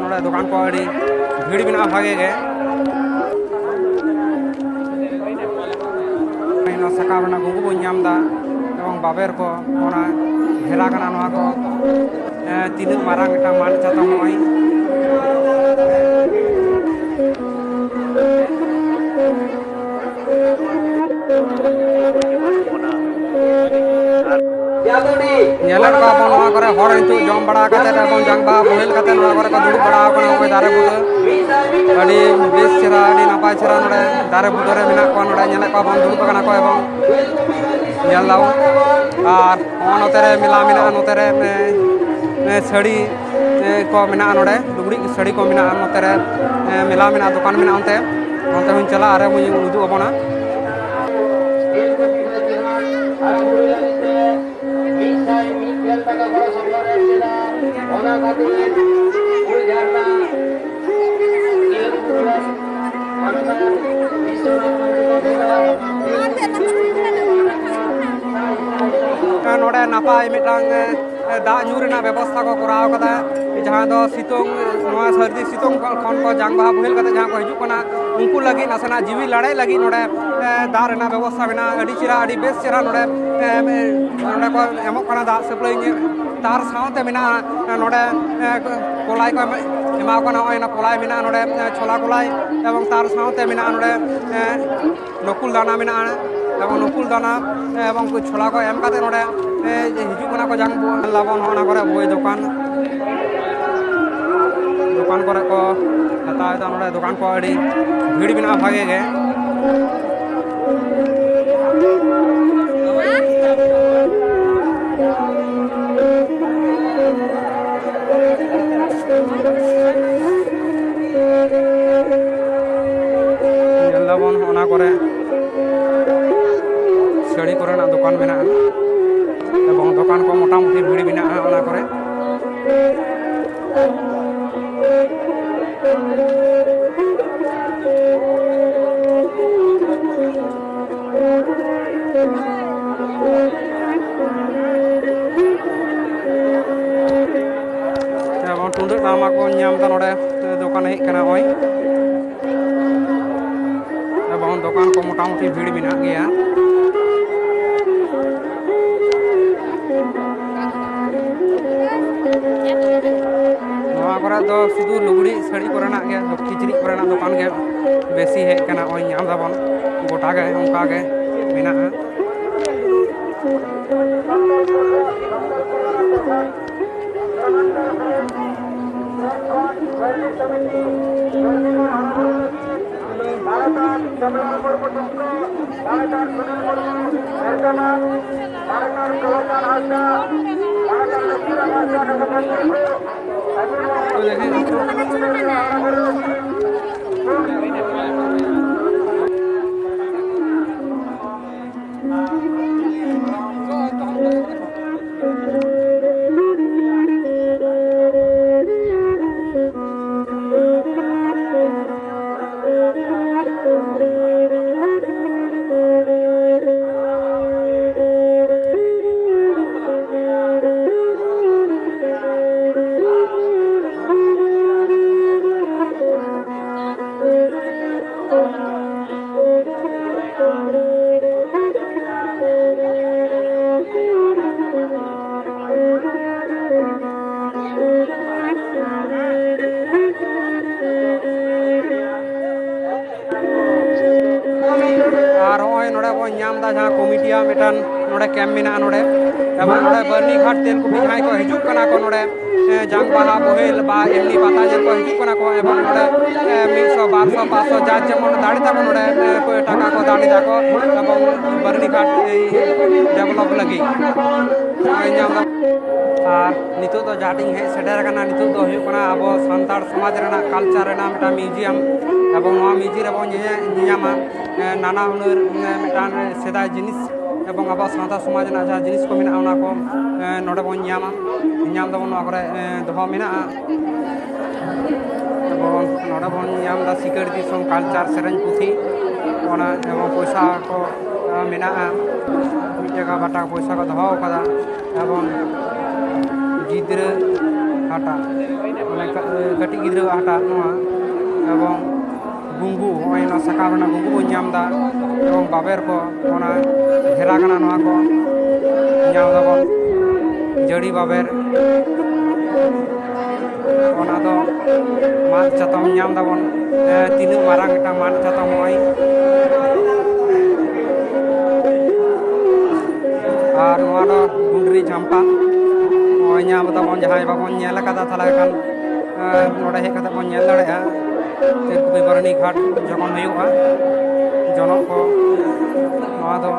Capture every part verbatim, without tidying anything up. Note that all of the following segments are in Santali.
ᱱᱚᱰᱮ ᱫᱚᱠᱟᱱ ᱠᱚ ᱟᱹᱰᱤ ᱵᱷᱤᱲ ᱢᱮᱱᱟᱜᱼᱟ ᱵᱷᱟᱜᱮ ᱜᱮ᱾ ᱱᱚᱣᱟ ᱥᱟᱠᱟᱢ ᱨᱮᱱᱟᱜ ᱜᱩᱸᱜᱩ ᱵᱚᱱ ᱧᱟᱢ ᱮᱫᱟ ᱮᱵᱚᱝ ᱵᱟᱵᱮᱨ ᱠᱚ, ᱚᱱᱟ ᱜᱷᱮᱨᱟ ᱠᱟᱱᱟ ᱱᱚᱣᱟ ᱠᱚ᱾ ᱮᱸ, ᱛᱤᱱᱟᱹᱜ ᱢᱟᱨᱟᱝ ᱢᱤᱫᱴᱟᱝ ᱢᱟᱱ ᱪᱟᱛᱚᱢ ᱱᱚᱜᱼᱚᱭ᱾ ᱧᱮᱞᱮᱫ ᱠᱚᱣᱟ ᱵᱚᱱ ᱱᱚᱣᱟ ᱠᱚᱨᱮ ᱦᱚᱲ ᱱᱤᱛᱚᱜ ᱡᱚᱢ ᱵᱟᱲᱟ ᱠᱟᱛᱮ ᱮᱵᱚᱝ ᱡᱟᱝ ᱵᱟᱦᱟ ᱵᱳᱦᱮᱞ ᱠᱟᱛᱮ ᱱᱚᱣᱟ ᱠᱚᱨᱮ ᱠᱚ ᱫᱩᱲᱩᱵ ᱵᱟᱲᱟ ᱟᱠᱟᱱᱟ᱾ ᱱᱚᱜᱼᱚᱭ ᱫᱟᱨᱮ ᱵᱩᱴᱟᱹ ᱟᱹᱰᱤ ᱵᱮᱥ ᱪᱮᱦᱨᱟ, ᱟᱹᱰᱤ ᱱᱟᱯᱟᱭ ᱪᱮᱦᱨᱟ ᱱᱚᱰᱮ ᱫᱟᱨᱮ ᱵᱩᱴᱟᱹ ᱨᱮ ᱢᱮᱱᱟᱜ ᱠᱚᱣᱟ᱾ ᱱᱚᱰᱮ ᱧᱮᱞᱮᱫ ᱠᱚᱣᱟ ᱵᱚᱱ ᱫᱩᱲᱩᱵ ᱟᱠᱟᱱᱟ ᱠᱚ ᱮᱵᱚᱝ ᱧᱮᱞ ᱫᱟᱵᱚᱱ᱾ ᱟᱨ ᱱᱚᱛᱮ ᱨᱮ ᱢᱮᱞᱟ ᱢᱮᱱᱟᱜᱼᱟ, ᱱᱚᱛᱮ ᱨᱮ, ᱮ, ᱮ, ᱥᱟᱹᱲᱤ, ᱮ, ᱠᱚ ᱢᱮᱱᱟᱜᱼᱟ, ᱱᱚᱰᱮ ᱞᱩᱜᱽᱲᱤᱡ ᱥᱟᱹᱲᱤ ᱠᱚ ᱢᱮᱱᱟᱜᱼᱟ, ᱱᱚᱛᱮ ᱨᱮ, ᱮ, ᱢᱮᱞᱟ ᱢᱮᱱᱟᱜᱼᱟ, ᱫᱚᱠᱟᱱ ᱢᱮᱱᱟᱜᱼᱟ᱾ ᱚᱱᱛᱮ, ᱚᱱᱛᱮ ᱦᱚᱸᱧ ᱪᱟᱞᱟᱜᱼᱟ ᱟᱨ ᱩᱫᱩᱜ ᱟᱵᱚᱱᱟ᱾ ᱱᱚᱰᱮ ᱱᱟᱯᱟᱭ ᱢᱤᱫᱴᱟᱝ, ᱮ, ᱫᱟᱜ ᱧᱩ ᱨᱮᱱᱟᱜ ᱵᱮᱵᱚᱥᱛᱷᱟ ᱠᱚ ᱠᱚᱨᱟᱣ ᱠᱟᱫᱟ, ᱡᱟᱦᱟᱸ ᱫᱚ ᱥᱤᱛᱩᱝ, ᱱᱚᱣᱟ ᱥᱟᱹᱨᱫᱤ ᱥᱤᱛᱩᱝ ᱠᱷᱚᱱ ᱠᱚ ᱡᱟᱝ ᱵᱟᱦᱟ ᱵᱳᱦᱮᱞ ᱠᱟᱛᱮ ᱡᱟᱦᱟᱸ ᱠᱚ ᱦᱤᱡᱩᱜ ᱠᱟᱱᱟ, ᱩᱱᱠᱩ ᱞᱟᱹᱜᱤᱫ ᱱᱟᱥᱮᱱᱟᱜ ᱡᱤᱣᱤ ᱞᱟᱲᱮᱡ ᱞᱟᱹᱜᱤᱫ ᱱᱚᱰᱮ, ᱮ, ᱫᱟᱜ ᱨᱮᱱᱟᱜ ᱵᱮᱵᱚᱥᱛᱷᱟ ᱢᱮᱱᱟᱜᱼᱟ᱾ ᱟᱹᱰᱤ ᱪᱮᱦᱨᱟ, ᱟᱹᱰᱤ ᱵᱮᱥ ᱪᱮᱦᱨᱟ ᱱᱚᱰᱮ, ᱮ, ᱱᱚᱰᱮ ᱠᱚ ᱮᱢᱚᱜ ᱠᱟᱱᱟ ᱫᱟᱜ ᱥᱟᱹᱯᱞᱟᱹᱭ᱾ ᱛᱟᱨ ᱥᱟᱶᱛᱮ ᱢᱮᱱᱟᱜᱼᱟ ᱱᱚᱰᱮ, ᱮ, ᱠᱚᱞᱟᱭ ᱠᱚ ᱮᱢ-, ᱮᱢᱟ ᱠᱚ ᱠᱟᱱᱟ᱾ ᱱᱚᱜᱼᱚᱭ ᱱᱚᱣᱟ ᱠᱚᱞᱟᱭ ᱢᱮᱱᱟᱜᱼᱟ ᱱᱚᱰᱮ, ᱮ, ᱪᱷᱚᱞᱟ ᱠᱚᱞᱟᱭ, ᱮᱵᱚᱝ ᱛᱟᱨ ᱥᱟᱶᱛᱮ ᱢᱮᱱᱟᱜᱼᱟ ᱱᱚᱰᱮ, ᱮ, ᱱᱚᱠᱩᱞ ᱫᱟᱱᱟ ᱢᱮᱱᱟᱜᱼᱟ, ᱮᱵᱚᱝ ᱱᱚᱠᱩᱞ ᱫᱟᱱᱟ, ᱮ, ᱮᱵᱚᱝ ᱪᱷᱚᱞᱟ ᱠᱚ ᱮᱢ ᱠᱟᱛᱮ ᱱᱚᱰᱮ, ᱮ, ᱦᱤᱡᱩᱜ ᱠᱟᱱᱟ ᱠᱚ ᱡᱟᱝ ᱵᱚ-, ᱞᱟᱵᱚᱱ ᱦᱚᱸ ᱚᱱᱟ ᱠᱚᱨᱮ ᱵᱳᱭ ᱫᱚᱠᱟᱱ, ᱫᱚᱠᱟᱱ ᱠᱚᱨᱮ ᱠᱚ ᱦᱟᱛᱟᱣ ᱮᱫᱟ᱾ ᱱᱚᱰᱮ ᱫᱚᱠᱟᱱ ᱠᱚ ᱟᱹᱰᱤ ᱵᱷᱤᱲ ᱢᱮᱱᱟᱜᱼᱟ ᱵᱷᱟᱜᱮ ᱜᱮ᱾ ᱧᱮᱞ ᱫᱟᱵᱚᱱ ᱚᱱᱟ ᱠᱚᱨᱮ ᱥᱟᱹᱲᱤ ᱠᱚᱨᱮᱱᱟᱜ ᱫᱚᱠᱟᱱ ᱢᱮᱱᱟᱜᱼᱟ ᱮᱵᱚᱝ ᱫᱚᱠᱟᱱ ᱠᱚ ᱢᱚᱴᱟᱢᱩᱴᱤ ᱵᱷᱤᱲ ᱢᱮᱱᱟᱜᱼᱟ ᱚᱱᱟ ᱠᱚᱨᱮ᱾ ᱮᱵᱚᱝ ᱛᱩᱢᱫᱟᱹᱜ ᱴᱟᱢᱟᱠ ᱠᱚ ᱧᱟᱢ ᱮᱫᱟ ᱱᱚᱰᱮ ᱫᱚᱠᱟᱱ ᱦᱮᱡ ᱠᱟᱱᱟ ᱱᱚᱜᱼᱚᱭ᱾ ᱮᱵᱚᱝ ᱫᱚᱠᱟᱱ ᱠᱚ ᱢᱚᱴᱟᱢᱩᱴᱤ ᱵᱷᱤᱲ ᱢᱮᱱᱟᱜ ᱜᱮᱭᱟ᱾ ᱱᱚᱣᱟ ᱠᱚᱨᱮ ᱫᱚ ᱥᱩᱫᱷᱩ ᱞᱩᱜᱽᱲᱤᱡ ᱥᱟᱹᱲᱤ ᱠᱚᱨᱮᱱᱟᱜ ᱜᱮ, ᱠᱤᱪᱨᱤᱡ ᱠᱚᱨᱮᱱᱟᱜ ᱫᱚᱠᱟᱱ ᱜᱮ ᱵᱮᱥᱤ ᱦᱮᱡ ᱠᱟᱱᱟ᱾ ᱱᱚᱜᱼᱚᱭ ᱧᱟᱢ ᱫᱟᱵᱚᱱ, ᱜᱚᱴᱟ ᱜᱮ ᱚᱱᱠᱟ ᱜᱮ ᱢᱮᱱᱟᱜᱼᱟ᱾ ᱟᱨ ᱱᱚᱜᱼᱚᱭ ᱱᱚᱰᱮ ᱵᱚᱱ ᱧᱟᱢ ᱮᱫᱟ ᱡᱟᱦᱟᱸ ᱠᱚᱢᱤᱴᱤᱭᱟᱜ ᱢᱤᱫᱴᱟᱝ ᱱᱚᱰᱮ ᱠᱮᱢᱯ ᱢᱮᱱᱟᱜᱼᱟ᱾ ᱱᱚᱰᱮ ᱮᱵᱚᱝ ᱱᱚᱰᱮ ᱵᱟᱹᱨᱱᱤ ᱜᱷᱟᱴ ᱛᱮᱞᱠᱩᱯᱤ ᱡᱟᱦᱟᱸᱭ ᱠᱚ ᱦᱤᱡᱩᱜ ᱠᱟᱱᱟ ᱠᱚ ᱱᱚᱰᱮ, ᱮ, ᱡᱟᱝ ᱵᱟᱦᱟ ᱵᱳᱦᱮᱞ ᱵᱟ ᱮᱢᱱᱤ ᱯᱟᱛᱟ ᱧᱮᱞ ᱠᱚ ᱦᱤᱡᱩᱜ ᱠᱟᱱᱟ ᱠᱚ, ᱮᱵᱚᱝ ᱱᱚᱰᱮ, ᱮ, ᱢᱤᱫ ᱥᱚ, ᱵᱟᱨ ᱥᱚ, ᱯᱟᱸᱪ ᱥᱚ ᱡᱟᱨ ᱡᱮᱢᱚᱱ ᱫᱟᱲᱮ ᱛᱟᱵᱚᱱ ᱱᱚᱰᱮ, ᱮ, ᱠᱚ ᱴᱟᱠᱟ ᱠᱚ ᱫᱟᱱ ᱮᱫᱟ ᱠᱚ ᱮᱵᱚᱝ ᱵᱟᱹᱨᱱᱤ ᱜᱷᱟᱴ ᱮᱭ ᱰᱮᱵᱷᱞᱚᱯ ᱞᱟᱹᱜᱤᱫ᱾ ᱱᱚᱜᱼᱚᱭ ᱧᱟᱢ ᱫᱟᱵᱚᱱ᱾ ᱟᱨ ᱱᱤᱛᱚᱜ ᱫᱚ ᱡᱟᱦᱟᱸ ᱴᱷᱮᱱ ᱦᱮᱡ ᱥᱮᱴᱮᱨ ᱟᱠᱟᱱᱟ, ᱱᱤᱛᱚᱜ ᱫᱚ ᱦᱩᱭᱩᱜ ᱠᱟᱱᱟ ᱟᱵᱚ ᱥᱟᱱᱛᱟᱲ ᱥᱚᱢᱟᱡᱽ ᱨᱮᱱᱟᱜ ᱠᱟᱞᱪᱟᱨ ᱨᱮᱱᱟᱜ ᱢᱤᱫᱴᱟᱝ ᱢᱤᱭᱩᱡᱤᱭᱟᱢ᱾ ᱮᱵᱚᱝ ᱱᱚᱣᱟ ᱢᱤᱭᱩᱡᱤᱭᱟᱢ ᱨᱮᱵᱚᱱ ᱧᱮᱧᱟ-, ᱧᱮᱧᱟᱢᱟ, ᱮ, ᱱᱟᱱᱟ ᱦᱩᱱᱟᱹᱨ, ᱮ, ᱢᱤᱫᱴᱟᱝ ᱥᱮᱫᱟᱭ ᱡᱤᱱᱤᱥ ᱮᱵᱚᱝ ᱟᱵᱚ ᱥᱟᱶᱛᱟ ᱥᱚᱢᱟᱡᱽ ᱨᱮᱱᱟᱜ ᱡᱟᱦᱟᱸ ᱡᱤᱱᱤᱥ ᱠᱚ ᱢᱮᱱᱟᱜᱼᱟ, ᱚᱱᱟ ᱠᱚ, ᱮ, ᱱᱚᱰᱮ ᱵᱚᱱ ᱧᱟᱢᱟ, ᱧᱟᱢ ᱫᱟᱵᱚᱱ, ᱱᱚᱣᱟ ᱠᱚᱨᱮ, ᱮ, ᱫᱚᱦᱚ ᱢᱮᱱᱟᱜᱼᱟ᱾ ᱮᱵᱚᱝ ᱱᱚᱰᱮ ᱵᱚᱱ ᱧᱟᱢ ᱮᱫᱟ ᱥᱤᱠᱟᱹᱲ ᱫᱤᱥᱚᱢ ᱠᱟᱞᱪᱟᱨ ᱥᱮᱨᱮᱧ ᱯᱩᱛᱷᱤ, ᱚᱱᱟ ᱮᱵᱚᱝ ᱯᱚᱭᱥᱟ ᱠᱚ, ᱮ, ᱢᱮᱱᱟᱜᱼᱟ, ᱢᱤᱫ ᱴᱟᱠᱟ ᱵᱟᱨ ᱴᱟᱠᱟ ᱯᱚᱭᱥᱟ ᱠᱚ ᱫᱚᱦᱚ ᱟᱠᱟᱫᱟ᱾ ᱮᱵᱚᱝ ᱜᱤᱫᱽᱨᱟᱹ ᱦᱟᱴᱟᱜ, ᱢᱟᱱᱮ ᱠᱟ-, ᱠᱟᱹᱴᱤᱡ ᱜᱤᱫᱽᱨᱟᱹᱣᱟᱜ ᱦᱟᱴᱟᱜ ᱱᱚᱣᱟ, ᱮᱵᱚᱝ ᱜᱩᱝᱜᱩ, ᱱᱚᱜᱼᱚᱭ ᱱᱚᱣᱟ ᱥᱟᱠᱟᱢ ᱨᱮᱱᱟᱜ ᱜᱩᱝᱜᱩ ᱵᱚᱱ ᱧᱟᱢ ᱮᱫᱟ, ᱮᱵᱚᱝ ᱵᱟᱵᱮᱨ ᱠᱚ, ᱚᱱᱟ ᱜᱷᱮᱨᱟ ᱠᱟᱱᱟ ᱱᱚᱣᱟ ᱠᱚ ᱧᱟᱢ ᱫᱟᱵᱚᱱ, ᱡᱟᱹᱲᱤ ᱵᱟᱵᱮᱨ, ᱚᱱᱟ ᱫᱚ ᱢᱟᱫ ᱪᱟᱛᱚᱢ ᱧᱟᱢ ᱫᱟᱵᱚᱱ, ᱮ, ᱛᱤᱱᱟᱹᱜ ᱢᱟᱨᱟᱝ ᱢᱤᱫᱴᱟᱝ ᱢᱟᱫ ᱪᱟᱛᱚᱢ ᱱᱚᱜᱼᱚᱭ᱾ ᱟᱨ ᱱᱚᱣᱟ ᱫᱚ ᱜᱩᱸᱰᱨᱤ ᱡᱷᱟᱢᱯᱟ᱾ ᱱᱚᱜᱼᱚᱭ ᱧᱟᱢ ᱫᱟᱵᱚᱱ, ᱡᱟᱦᱟᱸᱭ ᱵᱟᱵᱚᱱ ᱧᱮᱞ ᱟᱠᱟᱫᱟ, ᱛᱟᱦᱚᱞᱮ ᱠᱷᱟᱱ, ᱮᱸ, ᱱᱚᱰᱮ ᱦᱮᱡ ᱠᱟᱛᱮ ᱵᱚᱱ ᱧᱮᱞ ᱫᱟᱲᱮᱭᱟᱜᱼᱟ᱾ ᱛᱮᱞᱠᱩᱯᱤ ᱵᱟᱨᱱᱤ ᱜᱷᱟᱴ ᱡᱚᱠᱷᱚᱱ ᱦᱩᱭᱩᱜᱼᱟ, ᱡᱚᱱᱚᱜ ᱠᱚ, ᱱᱚᱣᱟ ᱫᱚ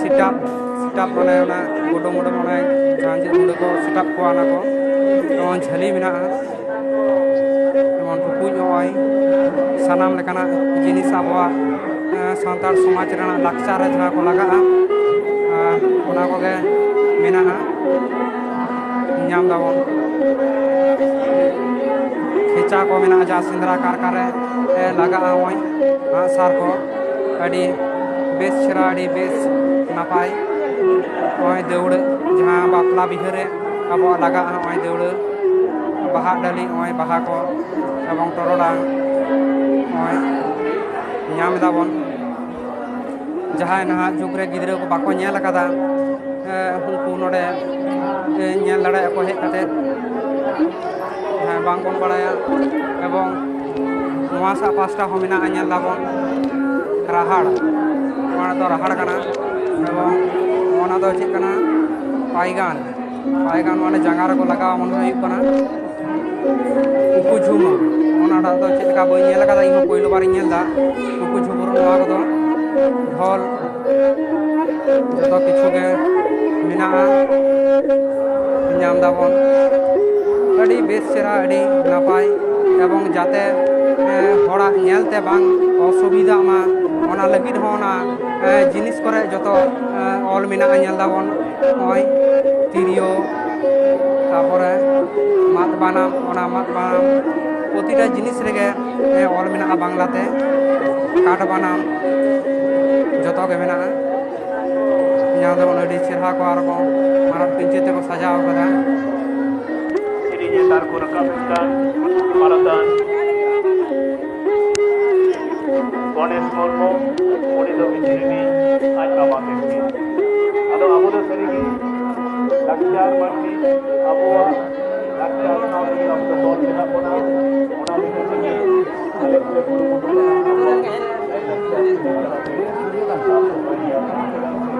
ᱥᱤᱴᱟᱯ, ᱥᱤᱴᱟᱯ ᱢᱟᱱᱮ ᱚᱱᱟ ᱜᱩᱰᱩ ᱢᱩᱰᱩ, ᱢᱟᱱᱮ ᱡᱟᱦᱟᱸ ᱡᱮ ᱢᱩᱰᱩ ᱠᱚ ᱥᱤᱴᱟᱯ ᱠᱚᱣᱟ, ᱚᱱᱟ ᱠᱚ᱾ ᱡᱮᱢᱚᱱ ᱡᱷᱟᱹᱞᱤ ᱢᱮᱱᱟᱜᱼᱟ, ᱡᱮᱢᱚᱱ ᱴᱩᱠᱩᱡ, ᱱᱚᱜᱼᱚᱭ ᱥᱟᱱᱟᱢ ᱞᱮᱠᱟᱱᱟᱜ ᱡᱤᱱᱤᱥ ᱟᱵᱚᱣᱟᱜ, ᱮᱸ, ᱥᱟᱱᱛᱟᱲ ᱥᱚᱢᱟᱡᱽ ᱨᱮᱱᱟᱜ ᱞᱟᱠᱪᱟᱨ ᱨᱮ ᱡᱟᱦᱟᱸ ᱠᱚ ᱞᱟᱜᱟᱜᱼᱟ, ᱟᱨ ᱚᱱᱟ ᱠᱚᱜᱮ ᱢᱮᱱᱟᱜᱼᱟ, ᱧᱟᱢ ᱫᱟᱵᱚᱱ᱾ ᱠᱷᱮᱪᱟ ᱠᱚ ᱢᱮᱱᱟᱜᱼᱟ, ᱡᱟᱦᱟᱸ ᱥᱮᱸᱫᱽᱨᱟ ᱠᱟᱨᱠᱟ ᱨᱮ, ᱮ, ᱞᱟᱜᱟᱜᱼᱟ, ᱱᱚᱜᱼᱚᱭ ᱟᱸᱜᱼᱥᱟᱨ ᱠᱚ᱾ ᱟᱹᱰᱤ ᱵᱮᱥ ᱪᱮᱦᱨᱟ, ᱟᱹᱰᱤ ᱵᱮᱥ ᱱᱟᱯᱟᱭ᱾ ᱱᱚᱜᱼᱚᱭ ᱫᱟᱹᱣᱲᱟᱹ, ᱡᱟᱦᱟᱸ ᱵᱟᱯᱞᱟ ᱵᱤᱦᱟᱹ ᱨᱮ ᱟᱵᱚᱣᱟᱜ ᱞᱟᱜᱟᱜᱼᱟ, ᱱᱚᱜᱼᱚᱭ ᱫᱟᱹᱣᱲᱟᱹ, ᱵᱟᱦᱟ ᱰᱟᱹᱞᱤ, ᱱᱚᱜᱼᱚᱭ ᱵᱟᱦᱟ ᱠᱚ ᱮᱵᱚᱝ ᱴᱚᱨᱚᱰᱟᱝ, ᱱᱚᱜᱼᱚᱭ ᱧᱟᱢ ᱮᱫᱟᱵᱚᱱ᱾ ᱡᱟᱦᱟᱸᱭ ᱱᱟᱦᱟᱜ ᱡᱩᱜᱽ ᱨᱮ ᱜᱤᱫᱽᱨᱟᱹ ᱠᱚ ᱵᱟᱠᱚ ᱧᱮᱞ ᱟᱠᱟᱫᱟ, ᱮ, ᱩᱱᱠᱩ ᱱᱚᱰᱮ, ᱮ, ᱧᱮᱞ ᱫᱟᱲᱮᱭᱟᱜᱼᱟ ᱠᱚ ᱦᱮᱡ ᱠᱟᱛᱮ᱾ ᱦᱮᱸ, ᱵᱟᱝᱵᱚᱱ ᱵᱟᱲᱟᱭᱟ᱾ ᱮᱵᱚᱝ ᱱᱚᱣᱟ ᱥᱟᱜ ᱯᱟᱥᱴᱟ ᱦᱚᱸ ᱢᱮᱱᱟᱜᱼᱟ, ᱧᱮᱞ ᱫᱟᱵᱚᱱ ᱨᱟᱦᱟᱲ, ᱱᱚᱣᱟ ᱫᱚ ᱨᱟᱦᱟᱲ ᱠᱟᱱᱟ᱾ ᱮᱵᱚᱝ ᱚᱱᱟ ᱫᱚ ᱪᱮᱫ ᱠᱟᱱᱟ? ᱯᱟᱭᱜᱟᱱ, ᱯᱟᱭᱜᱟᱱ ᱢᱟᱱᱮ ᱡᱟᱸᱜᱟ ᱨᱮᱠᱚ ᱞᱟᱜᱟᱣᱟ, ᱢᱚᱱᱮ ᱦᱩᱭᱩᱜ ᱠᱟᱱᱟ᱾ ᱩᱠᱩ ᱡᱷᱩᱢᱩᱨ, ᱚᱱᱟᱴᱟᱜ ᱫᱚ ᱪᱮᱫ ᱞᱮᱠᱟ ᱵᱟᱹᱧ ᱧᱮᱞ ᱟᱠᱟᱫᱟ, ᱤᱧ ᱦᱚᱸ ᱯᱳᱭᱞᱳ ᱵᱟᱨᱤᱧ ᱧᱮᱞ ᱮᱫᱟ᱾ ᱩᱠᱩ ᱡᱷᱩᱢᱩᱨ, ᱱᱚᱣᱟ ᱠᱚᱫᱚ ᱰᱷᱚᱞ, ᱡᱚᱛᱚ ᱠᱤᱪᱷᱩ ᱜᱮ ᱢᱮᱱᱟᱜᱼᱟ, ᱧᱟᱢ ᱫᱟᱵᱚᱱ᱾ ᱟᱹᱰᱤ ᱵᱮᱥ ᱪᱮᱦᱨᱟ, ᱟᱹᱰᱤ ᱱᱟᱯᱟᱭ, ᱮᱵᱚᱝ ᱡᱟᱛᱮ, ᱮ, ᱦᱚᱲᱟᱜ ᱧᱮᱞᱛᱮ ᱵᱟᱝ ᱚᱥᱩᱵᱤᱫᱷᱟᱜ ᱢᱟ, ᱚᱱᱟ ᱞᱟᱹᱜᱤᱫ ᱦᱚᱸ ᱚᱱᱟ, ᱮ, ᱡᱤᱱᱤᱥ ᱠᱚᱨᱮ ᱡᱚᱛᱚ, ᱮ, ᱚᱞ ᱢᱮᱱᱟᱜᱼᱟ, ᱧᱮᱞ ᱫᱟᱵᱚᱱ᱾ ᱱᱚᱜᱼᱚᱭ ᱛᱤᱨᱭᱳ, ᱛᱟᱨᱯᱚᱨᱮ ᱢᱟᱫ ᱵᱟᱱᱟᱢ, ᱚᱱᱟ ᱢᱟᱫ ᱵᱟᱱᱟᱢ ᱯᱨᱚᱛᱤᱴᱟ ᱡᱤᱱᱤᱥ ᱨᱮᱜᱮ, ᱮ, ᱚᱞ ᱢᱮᱱᱟᱜᱼᱟ ᱵᱟᱝᱞᱟᱛᱮ, ᱠᱟᱴ ᱵᱟᱱᱟᱢ, ᱡᱚᱛᱚ ᱜᱮ ᱢᱮᱱᱟᱜᱼᱟ᱾ ᱧᱮᱞ ᱫᱟᱵᱚᱱ ᱟᱹᱰᱤ ᱪᱮᱦᱨᱟ ᱠᱚ ᱟᱨ ᱠᱚ ᱢᱟᱨᱟᱜ ᱯᱤᱧᱪᱟᱹᱨ ᱛᱮᱠᱚ ᱥᱟᱡᱟᱣ ᱠᱟᱫᱟ᱾ ᱪᱮᱛᱟᱱ ᱠᱚ ᱨᱟᱠᱟᱵ ᱮᱱ ᱠᱷᱟᱱ ᱢᱟᱱᱚᱛᱟᱱ ᱜᱚᱱᱮᱥ ᱢᱩᱨᱢᱩ, ᱩᱱᱤ ᱫᱚ ᱵᱷᱤᱛᱨᱤ ᱨᱤᱱᱤᱡ ᱟᱡ ᱵᱟᱵᱟ ᱛᱟᱹᱠᱤᱱ᱾ ᱟᱫᱚ ᱟᱵᱚ ᱫᱚ ᱥᱟᱹᱨᱤᱜᱮ ᱞᱟᱠᱪᱟᱨ ᱵᱟᱹᱲᱛᱤ ᱟᱵᱚᱣᱟᱜ ᱞᱟᱠᱪᱟᱨ ᱥᱟᱶ ᱛᱮᱜᱮ ᱟᱵᱚ ᱫᱚ ᱛᱚᱞ ᱢᱮᱱᱟᱜ ᱵᱚᱱᱟ᱾ ᱚᱱᱟ ᱞᱮᱠᱟ ᱛᱮᱜᱮ ᱟᱞᱮ ᱠᱚᱞᱮ ᱠᱩᱨᱩᱢᱩᱴᱩᱭᱟ ᱟᱵᱚᱣᱟᱜ ᱞᱟᱭᱼᱞᱟᱠᱪᱟᱨ ᱥᱮᱨᱮᱧ ᱛᱟᱞᱟᱛᱮ ᱥᱟᱶ ᱛᱮ ᱵᱟᱹᱲᱤᱡ ᱟᱜ ᱵᱟᱝ ᱥᱮᱬᱟ ᱠᱚ᱾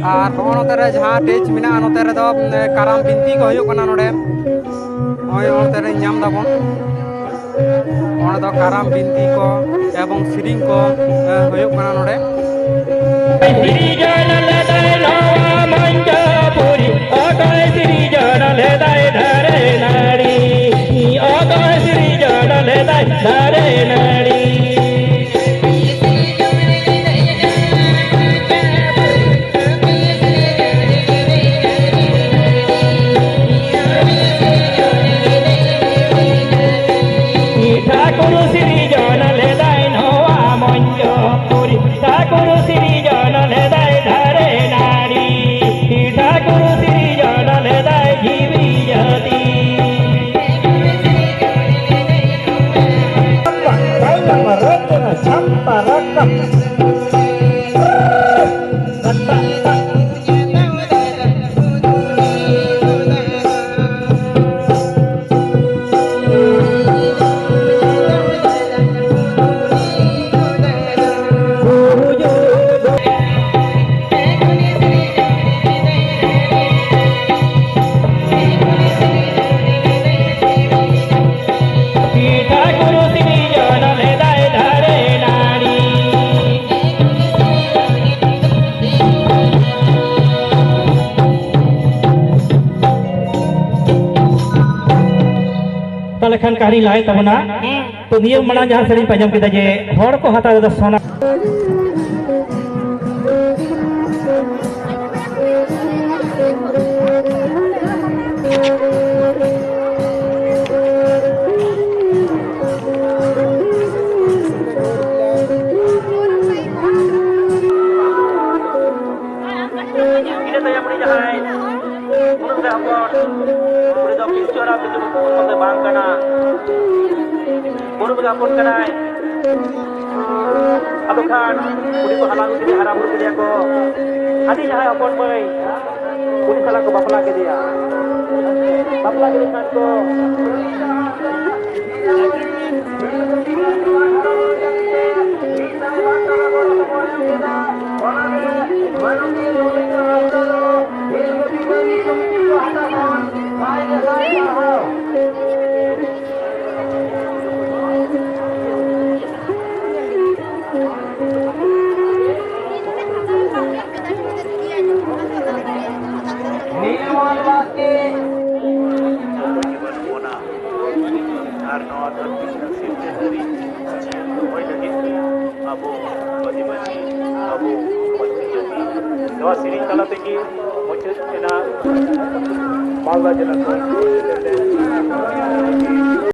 ᱟᱨ ᱦᱚᱸᱜᱼᱚ ᱱᱚᱛᱮ ᱨᱮ ᱡᱟᱦᱟᱸ ᱴᱮᱡᱽ ᱢᱮᱱᱟᱜᱼᱟ, ᱱᱚᱛᱮ ᱨᱮᱫᱚ, ᱩᱢ, ᱠᱟᱨᱟᱢ ᱵᱤᱱᱛᱤ ᱠᱚ ᱦᱩᱭᱩᱜ ᱠᱟᱱᱟ ᱱᱚᱰᱮ᱾ ᱱᱚᱜᱼᱚᱭ ᱱᱚᱛᱮ ᱨᱮ ᱧᱟᱢ ᱫᱟᱵᱚᱱ, ᱱᱚᱰᱮ ᱫᱚ ᱠᱟᱨᱟᱢ ᱵᱤᱱᱛᱤ ᱠᱚ ᱮᱵᱚᱝ ᱥᱮᱨᱮᱧ ᱠᱚ, ᱮ, ᱦᱩᱭᱩᱜ ᱠᱟᱱᱟ ᱱᱚᱰᱮ᱾ ᱥᱤᱨᱡᱚᱱ ᱞᱮᱫᱟᱭ ᱱᱚᱣᱟ ᱢᱚᱧᱪᱚᱯᱩᱨᱤ, ᱚᱠᱚᱭ ᱥᱤᱨᱡᱚᱱ ᱞᱮᱫᱟᱭ ᱫᱟᱨᱮ ᱱᱟᱹᱲᱤ, ᱚᱠᱚᱭ ᱥᱤᱨᱡᱚᱱ ᱞᱮᱫᱟᱭ ᱫᱟᱨᱮ ᱱᱟᱹᱲᱤ᱾ ᱴᱷᱟᱹᱠᱩᱨ ᱥᱤᱨᱡᱚᱱ ᱞᱮᱫᱟᱭ ᱱᱚᱣᱟ ᱢᱚᱧᱪᱚᱯᱩᱨᱤ, ᱴᱷᱟᱹᱠᱩᱨ ᱥᱤᱨᱡᱚᱱ ᱞᱮᱫᱟᱭ ᱫᱟᱨᱮ ᱱᱟᱹᱲᱤ, ᱴᱷᱟᱹᱠᱩᱨ ᱥᱤᱨᱡᱚᱱ ᱞᱮᱫᱟᱭ ᱡᱤᱣᱤ ᱡᱟᱹᱛᱤ᱾ ᱮᱱᱠᱷᱟᱱ ᱠᱟᱹᱦᱱᱤ ᱞᱟᱦᱟᱭ ᱛᱟᱵᱚᱱᱟ᱾ ᱛᱚ, ᱱᱤᱭᱟᱹ ᱢᱟᱲᱟᱝ ᱡᱟᱦᱟᱸ ᱥᱮᱨᱮᱧ ᱯᱮ ᱟᱸᱡᱚᱢ ᱠᱮᱫᱟ ᱡᱮ ᱦᱚᱲ ᱠᱚ ᱦᱟᱛᱟᱣ ᱮᱫᱟ ᱥᱚᱱᱟ᱾ ᱤᱱᱟᱹ ᱛᱟᱭᱚᱢ ᱩᱱᱤ ᱡᱟᱦᱟᱸᱭ ᱢᱩᱨᱢᱩ ᱦᱚᱯᱚᱱ, ᱩᱱᱤ ᱫᱚ ᱯᱤᱞᱪᱩ ᱦᱟᱲᱟᱢ ᱯᱤᱞᱪᱩ ᱵᱩᱲᱦᱤ ᱦᱚᱯᱚᱱ ᱫᱚᱭ ᱵᱟᱝ ᱠᱟᱱᱟ, ᱢᱩᱨᱢᱩ ᱜᱮ ᱦᱚᱯᱚᱱ ᱠᱟᱱᱟᱭ᱾ ᱟᱫᱚ ᱠᱷᱟᱱ ᱩᱱᱤ ᱠᱚ ᱦᱟᱞᱟᱝ ᱟᱹᱜᱩ ᱠᱮᱫᱮᱭᱟ, ᱦᱟᱨᱟ ᱵᱩᱨᱩ ᱠᱮᱫᱮᱭᱟ ᱠᱚ᱾ ᱟᱹᱰᱤ ᱡᱟᱦᱟᱸᱭ ᱦᱚᱯᱚᱱ ᱢᱟᱹᱭ, ᱩᱱᱤ ᱥᱟᱞᱟᱜ ᱠᱚ ᱵᱟᱯᱞᱟ ᱠᱮᱫᱮᱭᱟ᱾ ᱵᱟᱯᱞᱟ ᱠᱮᱫᱮ ᱠᱷᱟᱱ ᱠᱚ ᱟᱨ ᱱᱚᱣᱟ ᱫᱷᱟᱹᱨᱛᱤ ᱨᱮᱱᱟᱜ ᱥᱤᱨᱡᱚᱱ ᱫᱷᱟᱹᱨᱤᱡ ᱡᱤᱭᱚᱱ ᱫᱚᱦᱚᱭ ᱞᱟᱹᱜᱤᱫ ᱟᱵᱚ ᱟᱹᱫᱤᱵᱟᱹᱥᱤ, ᱟᱵᱚ ᱯᱟᱹᱨᱥᱤ ᱡᱟᱹᱛᱤ ᱱᱚᱣᱟ ᱥᱮᱨᱮᱧ ᱛᱟᱞᱟ ᱛᱮᱜᱮ ᱢᱩᱪᱟᱹᱫ ᱮᱱᱟ᱾ ᱢᱟᱞᱫᱟ ᱡᱮᱞᱟ ᱠᱷᱚᱱ